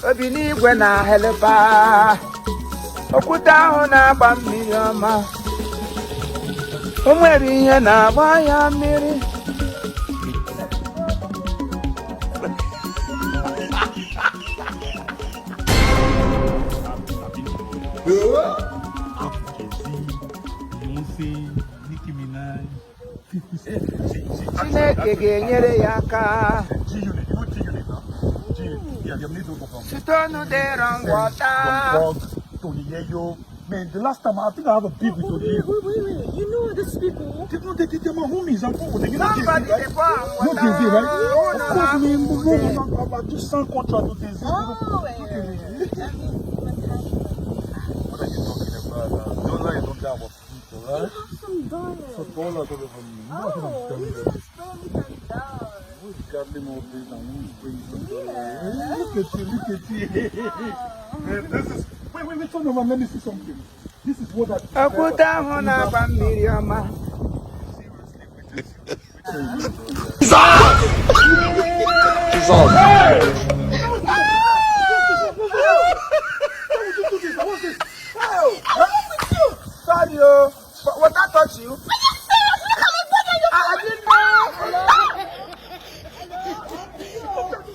Obi n'igwe na helper. Okwute ahụ na-agba mmiri ọma. O nwere ihe na-agba ya mmiri. Beyonce, Nicki Minaj, 50 Cent. Chineke ga-enyere ya aka. G-Unit, you know G-Unit, huh? G-Unit. Yeah, they made those from Sutonu dị ngwọta. Young Thug, Tony Yayo. Man, the last time I think I have a beef with Tony Yayo. Wait, wait, wait. You know these people? They, no, they're my homies. I'm cool with them. You know Jay-Z, Somebody right? dey pour am You know Jay-Z, right? water. Of course, man. No, no, no, I just signed contract with Jay-Z. Oh, wait, wait, wait. I mean, what happened? What are you talking about? Don't lie, don't die about people, right? You have some dollars. So dollars all over me. You know what I'm Oh, telling you you. just spend some dollars. Got me more days and we bring some dollars. Look at you, look at you. Man, this is. Wait, wait, wait, turn around. Let me see something. This is what I. Okwute ahụ na-agba mmiri ọma. Seriously, with this. Sorry o, water touch you? I didn't know.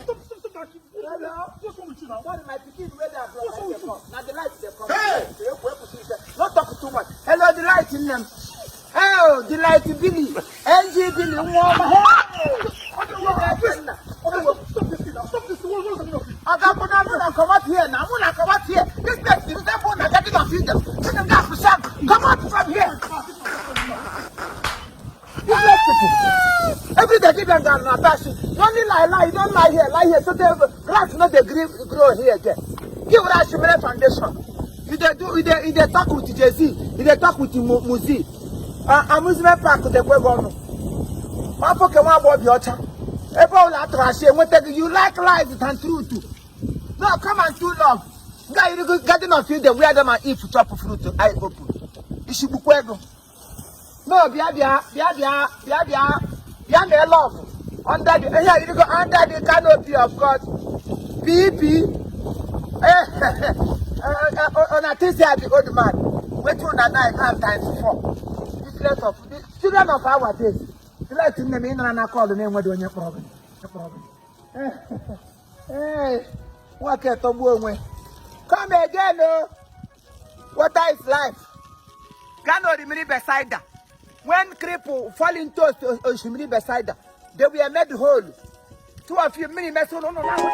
Stop, stop, stop. Hello? What's wrong with you now? Sorry, my pikin wey dey abroad na dey come. Na the light dey come. Hey! No talk too much. Hello, the light nne m. Hello, the light Billy. NG Billy nwa ọma. Hey! Stop this thing now. Stop this thing. What is the meaning of this? Oga Muna Muna comot here na Muna comot here. This place is resemble na garden of Eden. Come out from here. Useless people. Every day give them down na bash. You only lie lie, you don lie here, lie here. So the grass no dey gree grow here again. Give Rashimere foundation. You dey do, you dey talk with Jay-Z, you dey talk with Muzi. Amusement park dey kwe gị ọnụ. Afọ ke nwa agbọghọ ọcha. Ebe ọbụla atụrụ asị enweta gị, you like lies than truth. No, come and do love. Nga yiri garden of Eden where Adam and Eve chop fruit eye open. Ishigbukwa ego. No, bịa bịa bịa bịa bịa bịa bịa mee love. Under the here you go under the canopy of God. PP. Eh, una think say I be old man. Wetin una know I have times four. Useless of the children of our days. Let nne m ị nara na call na-enweghị onye kpọrọ gị. Kpọrọ gị. Ee, nwoke tọgbuo onwe. Come again o. Water is life. Gaa n'orimiri Bethsaida. When cripple fall into osimiri Bethsaida, they were made whole. Two of you, mmiri mesụ ụnụ na ahụ.